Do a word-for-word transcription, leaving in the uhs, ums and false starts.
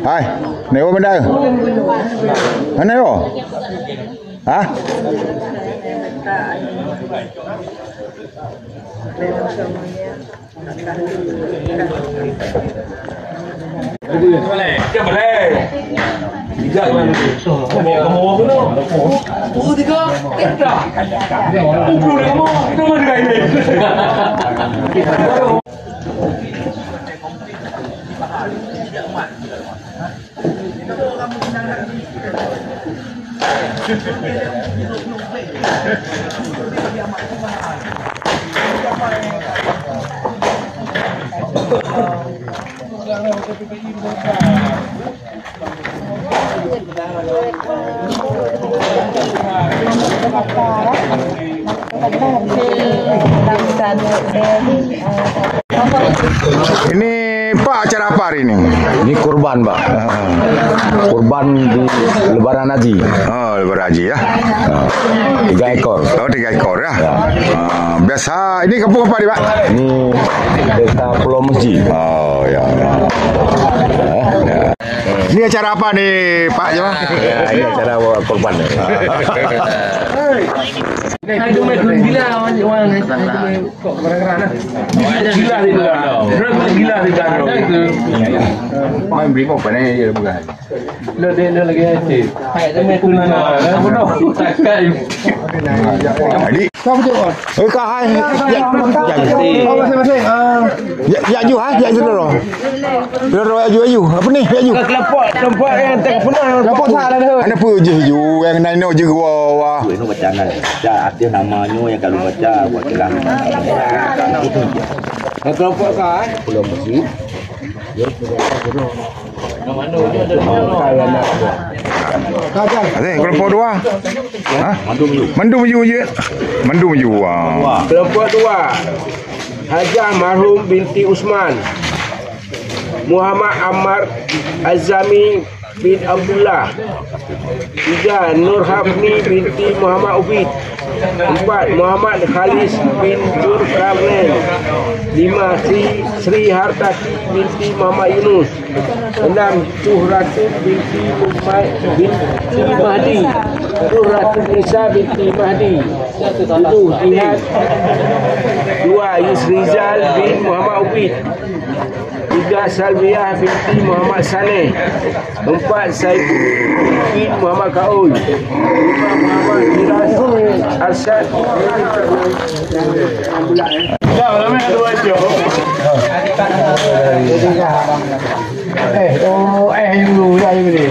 Hai, nyoe benda. Mana yo? Hah? Ini, Pak, acara apa hari ini? Ini kurban, Pak. Ah. Kurban di Lebaran Haji. Oh, Lebaran Haji, ya. Ah. Tiga ekor. Oh, tiga ekor, ya. Ya. Ah, biasa, ini kampung apa ni, Pak? Ini Desa Pulau Mesji. Oh, ya, ya. Ya. Ini acara apa nih, Pak? Coba. Ya, ini acara bawa korban. Hai, tu mai gila, orang, orang, kok, orang-orang, nah. Gila di dalam. Orang gila di dalam. Main beri kau, pandai je, bukan? Lo dia, lo lagi aktif. Hai, tu mai gila. Apa tu? Jadi, eh, kak, hai. Ya, ya, ya. Ya, ya, ju, hai, ya, ju dulu. Dulu, aju, aju. Apa ni? Aju. Kelompok, kelompok yang tak pernah. Kelompok tak ada dah. Ada apa je, ju? Yang naik, naik je, wah, wah. Itu bacaan. Dah, ada namanya yang kalau baca, buat terang. Yang kelompok kah, eh? Belum, masih. Ada kelompok dua. Ha? Mandum ju. Mandum ju je. Mandum ju. Ah. Kelompok dua. Hajah Marhum binti Usman. Muhammad Ammar Azami bin Abdullah. Tiga, Nurhafni binti Muhammad Ubid. Empat, Muhammad Khalis bin Zulkarnain. Lima, Sri, Sri Hartati binti Muhammad Yunus. Enam, Zuhratun binti Umay-, binti Mahdi. Zuhratun Nisa binti Mahdi. Tujuh, Jihad. Dua, Yusrizal bin Muhammad Ubid. Tiga, Salmiah binti Muhammad Saleh. Empat, Saiful bin Muhammad Kaul. Lima, Muhammad Miras Arsyad. Eh, oh, eh, you, ya, you ni.